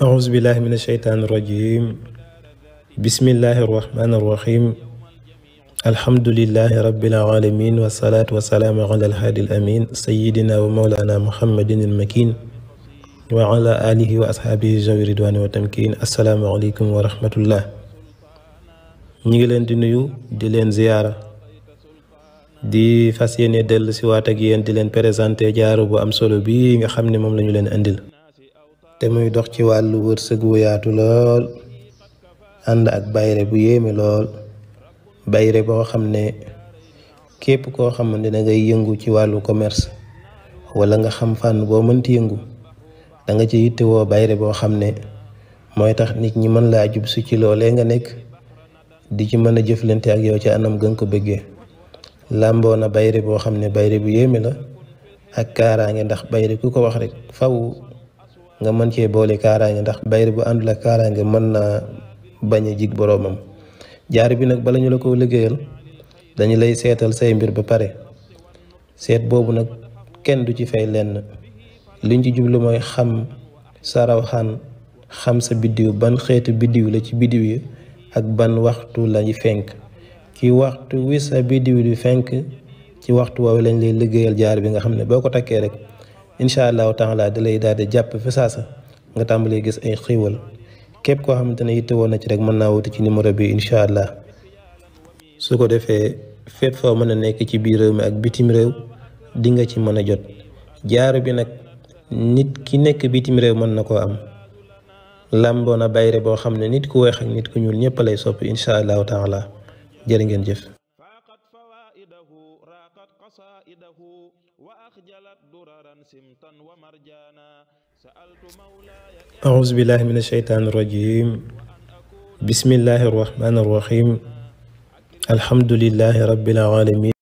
أعوذ بالله من الشيطان الرجيم بسم الله الرحمن الرحيم الحمد لله رب العالمين والصلاة والسلام على الهادي الأمين سيدنا ومولانا محمد المكين وعلى آله وأصحابه ذوي الرضوان والتمكين. السلام عليكم ورحمة الله. ñi ngi leen di nuyu di leen ziyaara di fas yéene dellu si waat ak yéen di leen présenté jaaru bu am solo bi nga xam ne moom lañu leen andil te muy dox ci wàllu wërsëg wu yaatu lool ànd ak bayre bu yéeme lool bayre boo xam ne képp koo xam ne da ngay yëngu ci wàllu commerce wala nga xam fànn boo mënti yëngu da nga ci yittewoo bayre boo xam ne mooy tax nit ñi mën laa jub su ci loolee nga nekk di ci mën a jëflante ak yow ci anam gën ko bëggee. làmboo na bayre boo xam ne bayre bu yéeme la ak kaaraange, ndax bayre ku ko wax rek faw nga mën cee boole kaaraange, ndax bayre bu àndul ak kaaraange mën naa bañ a jig boroomam. jaar bi nag bala ñu la ko liggéeyal dañu lay seetal say mbir ba pare. seet boobu nag kenn du ci fay lenn, liñ ci jublu mooy xam sa rawxaan, xam sa biddiw ban xeetu biddiw la ci biddiw yi ak ban waxtu lañu fenk. ci waxtu wi sa biddiw di fenk ci waxtu woowu lañ lay liggéeyal jaar bi nga xam ne boo ko takkee rek incha allahu taala da lay daal di jàpp fi saasa nga tàmbalee gis ay xiiwal. képp koo xamante ne yitte woon na ci rek mën naa wuti ci numéro bi incha allah. su ko defee fépp foo mën a nekk ci biir réew mi ak bitim réew di nga ci mën a jot. jaaru bi nag nit ki nekk bitim réew mën na koo am. làmboo na bayre boo xam ne nit ku weex ak nit ku ñuul ñëpp lay soppi incha allahu taala. jërë ngeen jëf. أعوذ بالله من الشيطان الرجيم بسم الله الرحمن الرحيم الحمد لله رب العالمين.